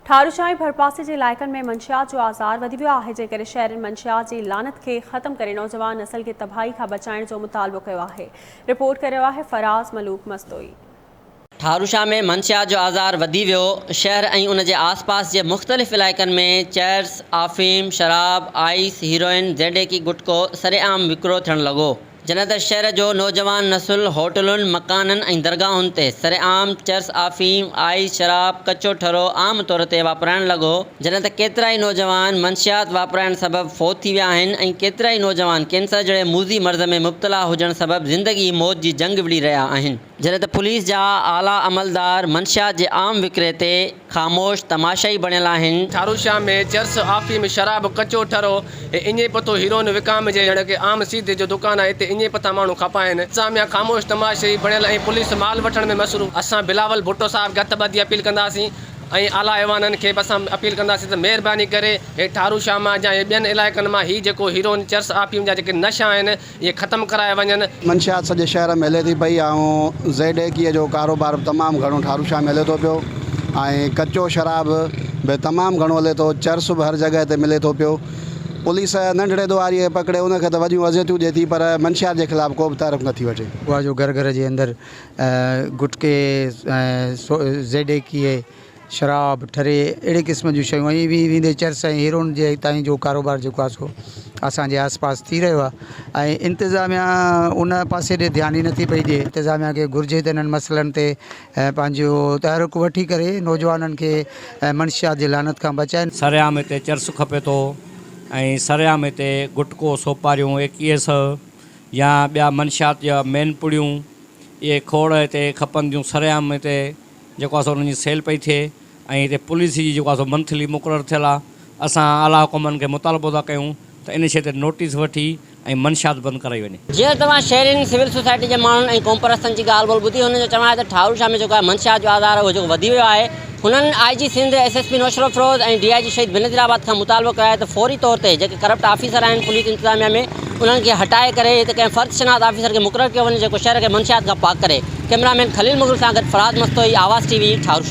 ٺاروشاه ۽ ڀرپاسي جي علائقن ۾ منشيات جو آزار وڌي ويو آهي، جنهن ڪري شهرين منشيات جي لعنت کي ختم ڪري نوجوان نسل کي تباهي کان بچائڻ جو مطالبو ڪيو آهي. رپورٽ ڪري رهيو آهي فراز ملوڪ مستوئي. ٺاروشاه ۾ منشيات جو آزار وڌي ويو، شهر ۽ ان جي آس پاس جي مختلف علائقن ۾ چرس، آفيم، شراب، آئيس، هيروئن، زيڊيڪي گٽڪو سرعام وڪرو ٿيڻ لڳو. جڏهن ته شهر جو نوجوان نسل هوٽلن، مڪانن ۽ درگاهن تي سرعام چرس، آفيم، آئيس، شراب، ڪچو ٺرو عام طور تي واپرائڻ لڳو، جڏهن ته ڪيترائي نوجوان منشيات واپرائڻ سبب فوت ٿي ويا آهن ۽ ڪيترائي نوجوان ڪينسر جهڙي موذي مرض ۾ مبتلا هجڻ سبب زندگي موت جي جنگ وڙهي رهيا آهن. جڏهن ته پوليس جا اعليٰ عملدار منشيات جي عام وڪري تي خاموش تماشائي بڻيل آهن. ٺاروشاه ۾ چرس، آفيم، شراب، ڪچو ٺرو ۽ اڃي پٿو هيروئن وڪامجي ڄڻ ڪي عام سيڌي جو دڪان آهي اتي اڃي پٿا ماڻهو کپائين. انتظاميا خاموش تماشائي بڻيل ۽ پوليس مال وٺڻ ۾ مصروف. اسان بلاول ڀٽو صاحب کي هٿ ٻڌي اپيل ڪنداسين ۽ اعليٰ ايوانن کي به اسان اپيل ڪنداسين ته مهرباني ڪري هي ٺاروشاه مان يا ٻين علائقن مان هي جيڪو هيروئن، چرس، آفيم جا جيڪي نشا آهن اهي ختم ڪرايا وڃن. منشيات سڄي شهر ۾ هلي ٿي پئي ۽ زيڊ اي ڪي جو ڪاروبار به تمام گهڻو ٺاروشاه ۾ هلي ٿو پيو ۽ ڪچو شراب به تمام گهڻو هلي ٿو چرس به هر جڳهه تي ملي ٿو پيو پوليس ننڍڙي ڏوهاري کي پڪڙي ان کي ته وڏيون اذيتون ڏي ٿي پر منشيات جي خلاف ڪو به تحرڪ نٿي وٺي. اها جو گهر گهر جي اندر گٽڪي ۽ زيڊ اي ڪي شراب، ٺري اهڙي قسم جون شيون ۽ ويندي چرس ۽ هيروئن جي تائين جو ڪاروبار جيڪو آهي سو اسان جي آس پاس ٿي رهيو آهي ۽ انتظاميا ان پاسي ڏي ڌيان ئي نٿي پئي ڏي انتظاميا کي گهرجي ته انهن مسئلن تي پنهنجو تحرڪ وٺي ڪري نوجوانن کي منشيات جي لعنت کان بچائين. سرعام هتي چرس کپي ٿو ۽ سرعام هتي گٽڪو، سوپاريون، ايڪيهه سئو يا ٻيا منشيات جا مين پڙيون اهي کوڙ هتي کپن ٿيون سرعام هتي جيڪو آهي سو انهن جي سيل پئي ٿئي ۽ هتي پوليس جي جيڪو آهي سو منٿلي مقرر ٿيل آهي اسان اعليٰ حڪمن کي مطالبو ٿا ڪيون ته ان شيء تي نوٽيس وٺي ۽ منشيات بند ڪرائي وڃي. جيئن ته توهان شهرين، سول سوسائٽي جي ماڻهن ۽ قومپرستن جي ڳالهه ٻولهه ٻڌي هنن جو چوڻ آهي ته ٺاهور شاهه ۾ جيڪو آهي منشيات جو آزار اهو جيڪو وڌي ويو آهي هنن I G Sindh, S S P Naushahro Feroze ۽ D I G Shaheed Benazirabad کان مطالبو ڪيو آهي ته فوري طور تي جيڪي ڪرپٽ آفيسر آهن پوليس انتظاميا ۾ انهن کي هٽائي ڪري هتي ڪنهن فرد شناس آفيسر کي مقرر ڪيو وڃي جيڪو شهر کي منشيات کان پاڪ ڪري. ڪئميرا مين خليل مغل سان گڏ فراز مستوئي، آواز ٽي وي، ٺاروشاه.